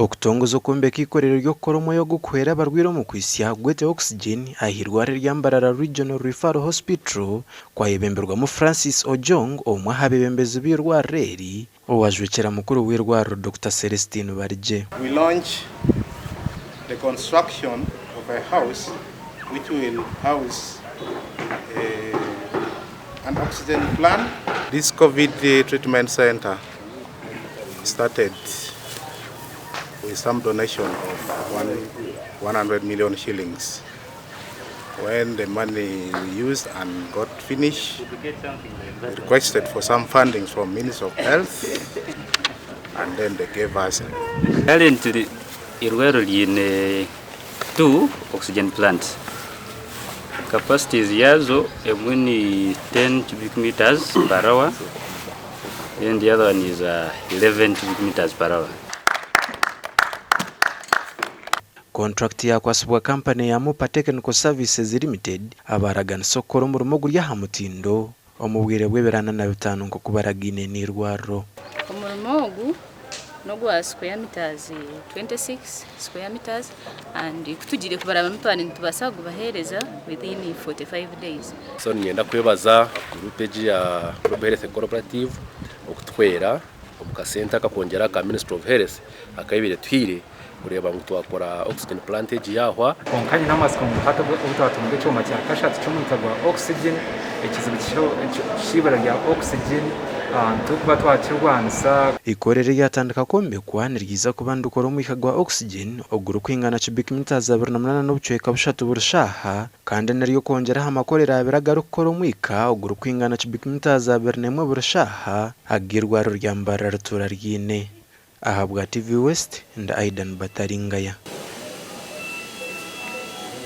Okutongoza okwombeka eikorero ry'okukora omwoya ogurikuhwera abarwaire omu kwitsya gwete oxygen ah'eirwariro erya Mbarara Regional Referral Hospital kwayebemberwamu Francis Ojong omwe aha beebembezi b'eirwariro eri owajwekyera mukuru w'eirwariro Dokita Celestine Barigye. We launch the construction of a house which will house an oxygen plant. This Covid treatment centre started with some donation of 100 million shillings. When the money we used and got finished, we requested for some funding from Ministry of Health and then they gave us. Currently eirwariro riine two oxygen plants. Capacities yaazo emwe ni 10 cubic meters per hour then the other one is 11 cubic meters per hour. Kontrakiti yaakwatsibwa kampani eya Mupa Technical Services Limited abaaraganisa okukora omurimo oguri aha mutindo omu bwire bw'ebiro ana na bitaano nk'oku baragaine n'eirwariro. Omurimo ogu n'ogwa square metres 26 square metres and kutugiire kubarabamu twaba nitubaasa kugubaheereza within 45 days. So niinyenda kwebaza guruupu egi ya Global Health Cooperative okutuhwera omu kasente akakwongyera aka Ministry of Health aku ebaire etuhaire kureeba ngu twakora oxygen plant egi yaahwa. Kwonka nyine amatsiko ngu hati obu twatunga ekyoma kya kashatu ky'omwika gwa oxygen, ekizibu ky'eibura rya oxygen nitukuba twakirwanisa. Eikorero eryatandika kwombekwa niryiza kuba nirikora omwika gwa oxygen ogurikwingana cubic metres 28 n'obucweka bushatu buri shaaha kandi n'ery'okwongyera aha makorero abiri agarikukora omwika ogurikwingana cubic metres 21 buri shaaha ag'eirwariro rya Mbarara rituura ryine. Ahabwa TV West, ndi Aidan Bataringaya.